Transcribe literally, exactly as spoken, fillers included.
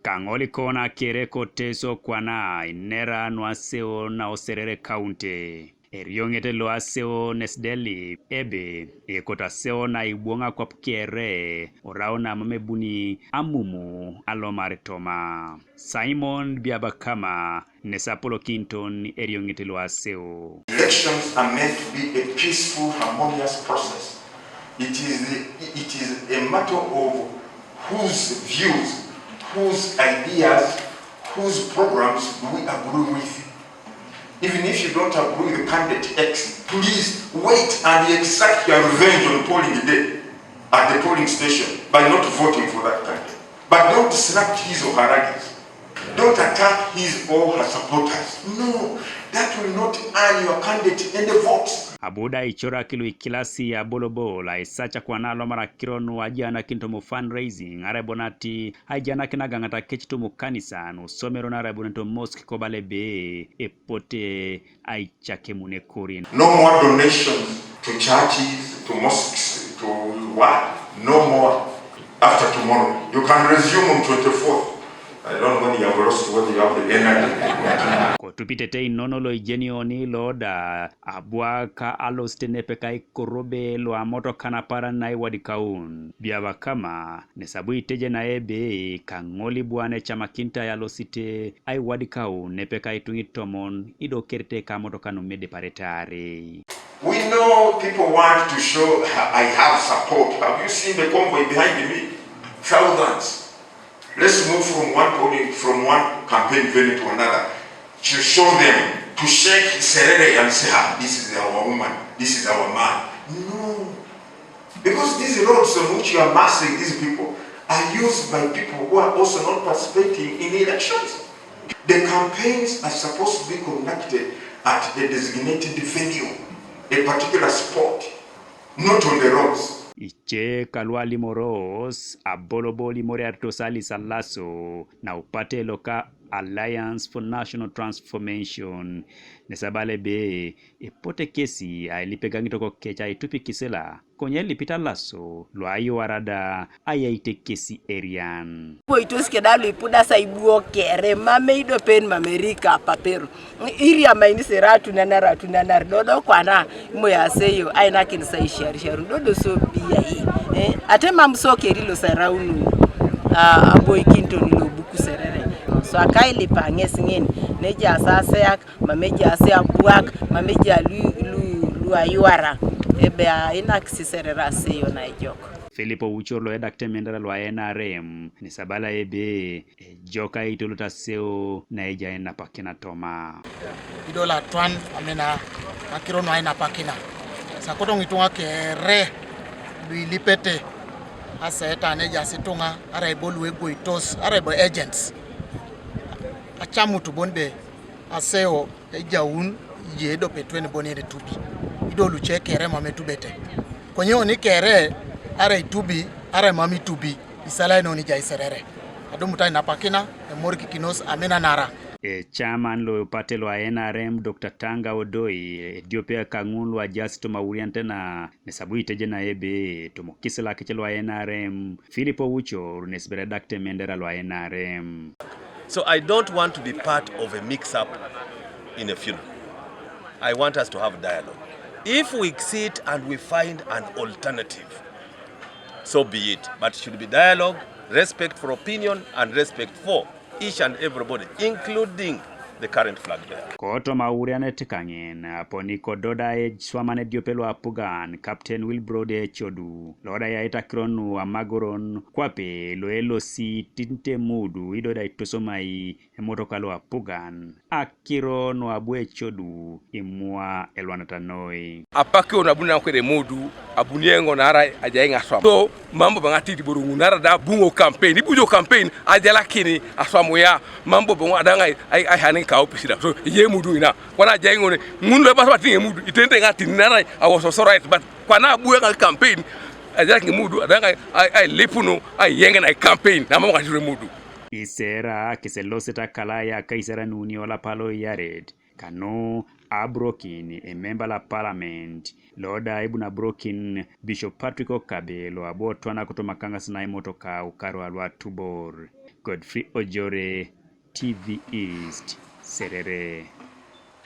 Kaŋolikon akere ko Teso kwana inera nu aseo na Oserere Kaunti. Erioŋet lo aseo nes edeli ebe ekoto aseo na ibwoŋ akwap kere orau na mam ebuni amumu alomar toma. Simon Byabakama nes apolokinton erioŋet lo aseo. Elections are meant to be a peaceful, harmonious process. It is, it is a matter of whose views, whose ideas, whose programs do we agree with. Even if you don't agree with candidate X, please wait and exact your revenge on polling day at the polling station by not voting for that candidate. But don't disrupt his or her rallies. Don't attack his or her supporters. No, that will not earn your candidate any votes. Abu da icorak lu ikilasi abolobol aisaca kwana alomar akiro nu ajianakin tomu fundraising, arai bo nati aijianakin agaŋat akec tomu kanisa nu somero, arai bo nati mosque kobala ebe epote aicak emunekorin. No more donations to churches, to mosques, to what? No more. After tomorrow, you can resume on twenty-fourth. I don't know when you have lost, whether you have the energy. Kotupitete inono lo ijeni oni lo da abwaka alosit nepe ka ikorobe lo amotokan aparan na iwadikaun. Byabakama nes abu itejena ebe kaŋol ibwane ecamakinit alosit aiwadikaun nepe ka ituŋa itomon ido kerite ka amotokan nu medeparete arei. We know people want to show, "I have support." Have you seen the convoy behind me? Thousands. Let's move from one poli-, from one campaign venue to another. To show them, to shake Serere and say, "Ah, this is our woman, this is our man." No. Because these roads on which you are massing these people are used by people who are also not participating in elections. The campaigns are supposed to be conducted at a designated venue, a particular spot, not on the roads. Ice ka lu alimoros abolobol imoriaritos Alice Alaso na upate loka Alliance for National Transformation nes abala ebe epote kesi ailip egaŋitok kec aitupi kisila. Konye elipit Alaso lu ayuara da ayaite kesi erian. Iboitos keda lu ipudas aibuo kere, mam eidopen, mam erika apapero. Iriamaini sera atunanar, atunanar, dodo kwana, imoyo aseyo ainakin sa isharisharun, dodo so biyai. Eh, ate mam so keri lo saraunu, ah, aboikinton lo buku Serere. So akailipa ŋes ŋin, neja sa seak, mam ejaas abuak, mam eja lu, lu, lu ayuara, ebe a, inakisi Serere aseyo na ejok. Philip Owuchor lo edakit emendera lo N R M nes abala ebe ejok aitolot aseo na ejai ainapakina toma. Idol atwan amina akiro nu ainapakina. Sakoto ŋituŋa kere lu ilipete aseeta nejaas ituŋa, arai bo lu egoitos, arai bo agents. Acamut bon be aseo ejaun, ije edopetwen bon yen etubi. Ido luce kere mam etubete. Konye oni kere, arai itubi, arai mam itubi, isalaenoni ijai Serere. Adumut ainapakina, emorikikinos aminanara. Echairman lo epate lo N R M, Doctor Tanga Odoi, ediope kaŋun lu ajaas toma aurianit na nes abu itejena ebe toma okisil akec lo N R M, Philip Owuchor nes bere edakit emendera lo N R M. So I don't want to be part of a mix-up in a funeral. I want us to have dialogue. If we sit and we find an alternative, so be it. But it should be dialogue, respect for opinion, and respect for each and everybody, including the current flag bearer. Kotoma aurianet kaŋin, aponi kododa eswaman ediope lo apugan, Captain Wilbrod Ecodu, lo da eyaita akiro nu amagoron, kwape lo elosi tinit emudu, ido da itosomai emotoka lo apugan. Akiro nu abu Ecodu imua elwanata noi. Apak eoŋ abuni nakwede emudu, abuni eoŋ naarai ajai eoŋ aswam. So, mam bobo eoŋ atit iboro ŋun, naarai da abu eoŋ campaign, ibu jo campaign, ajalakini aswam ya, mam bobo eoŋ adaŋ ai, ai, aihaniŋ ka opisi da. So, ejai emudu ina. Kwana ajai eoŋ, ŋun lo ebasabati emudu, itenete eoŋ atini naarai awososo right, but kwana abu eoŋ campaign, ajalakini emudu, adaŋ ai, ai, ailipunu, aieŋ na campaign, na mam eoŋ atit emudu. Isera kiselosit akalaya ka isera nuni olapa lo iyaret, kanu abrokin ememba la parliament, lo da ibuna abrokin Bishop Patrick Okabe lo abu otwana kotoma kaŋas na imotoka ukaru alu atubor. Godfrey Ojore, T V East, Serere.